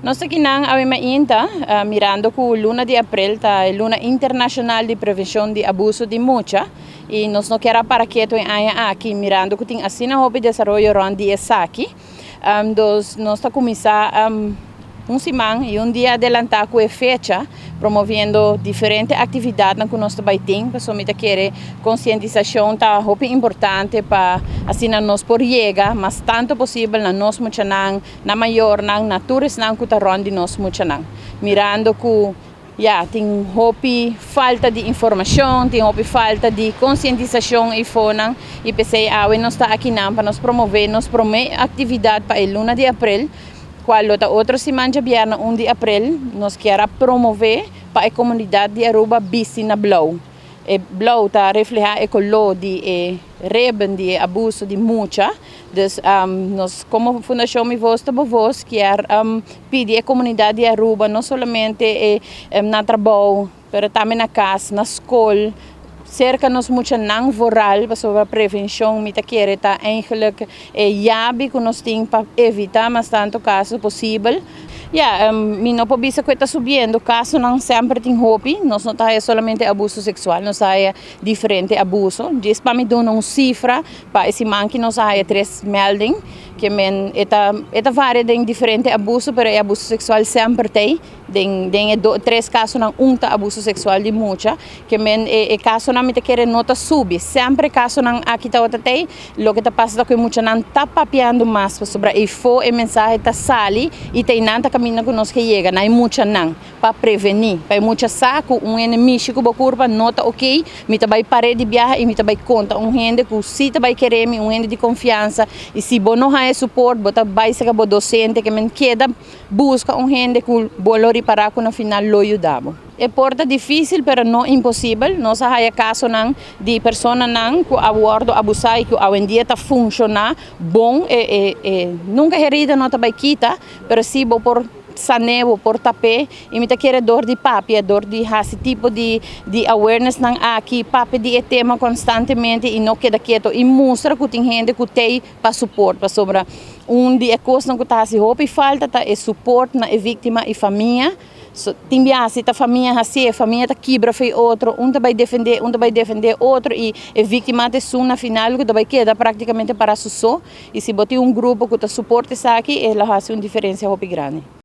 Nos akinan awe mainta, mirando ku luna di aprel ta e luna internashonal di prevenshon di abuso di mucha i nos no kier a para ketu e aña aki mirando ku tin asina hopi desaroyo rònt di esaki. Dus nos ta kuminsá un siman i un dia adelantá ku e fecha promoviendo diferente aktividatnan ku nos ta bai tin pasobra mi ta kere konsientisashon ta hopi importante pa asina nos por yega mas tantu posibel na nos muchanan, na mayornan, na tur esnan ku ta rònt di nos muchanan. Mirando ku ya tin hopi falta di informashon, tin hopi falta di konsientisashon eifonan i p'esei awe nos ta akinan pa nos promové nos promé aktividat pa e luna di aprel, kual lo ta otro siman djabièrnè un di aprel. Nos kier a promové pa e komunidat di Aruba bisti na blou. E blou ta reflehá e koló di e reben di e abuso di mucha. Dus nos komo Fundashon Mi Voz Ta Bo Voz kier pidi e komunidat di Aruba no solamente e na trabou pero tambe na kas, na skol, serka nos muchanan vooral pasobra prevenshon mi ta kere ta eigenlijk e yabi ku nos tin pa evitá mas tantu kaso posibel. Ya, mi no por bisa ku e ta subiendo, kasonan semper tin hopi, nos no ta haya solamente abuso seksual, nos ta haya diferente abuso. Djis pa mi duna un sifra, pa e siman ki nos a haya tres melding, ke men e ta e ta varia den diferente abuso, pero e abuso seksual semper ta ei. Den den e do tres kasonan un ta abuso seksual di mucha, ke men e e kasonan mi ta kere no ta subi. Semper e kasonan aki tabata ta ei, loke ta pasa ta ku e muchanan ta papiando mas pasobra eifó e mensahe ta sali i ta einan ta kaminda ku nos ke yega na e muchanan pa prevení, pa e mucha sa ku un hende mishi ku bo kurpa no ta oke, mi ta bai par'é di biaha i mi ta bai konta un hende ku si ta bai kere mi, un hende di konfiansa i si bo no haña suport bo ta bai seka bo dosente ke men keda Buska un hende ku bo lo ripará ku na final lo yuda bo. E por ta difísil pero no imposibel. Nos a haya kasonan di personanan ku a wòrdu abusá i ku awendia ta funshoná bon. E e nunka herida no ta bai kita, pero sí bo por san'é, bo por tap'é. I mi ta kere dor di papia, dor di hasi tipo di di awarenessnan aki, papia di e tema konstantemente i no keda keto i mustra ku tin hende ku t'ei pa suport pasobra un di e kosnan ku ta hasi hopi falta ta e suport na e víktima i famia. So, tin biaha si ta famia hasié, famia ta kibra for otro, un ta bai defendé, un ta bai defendé otro i e víktima ta esun na final ku ta bai keda práktikamente para su so. I si bo tin un grupo ku ta suport esaki e lo hasi un diferensia hopi grandi.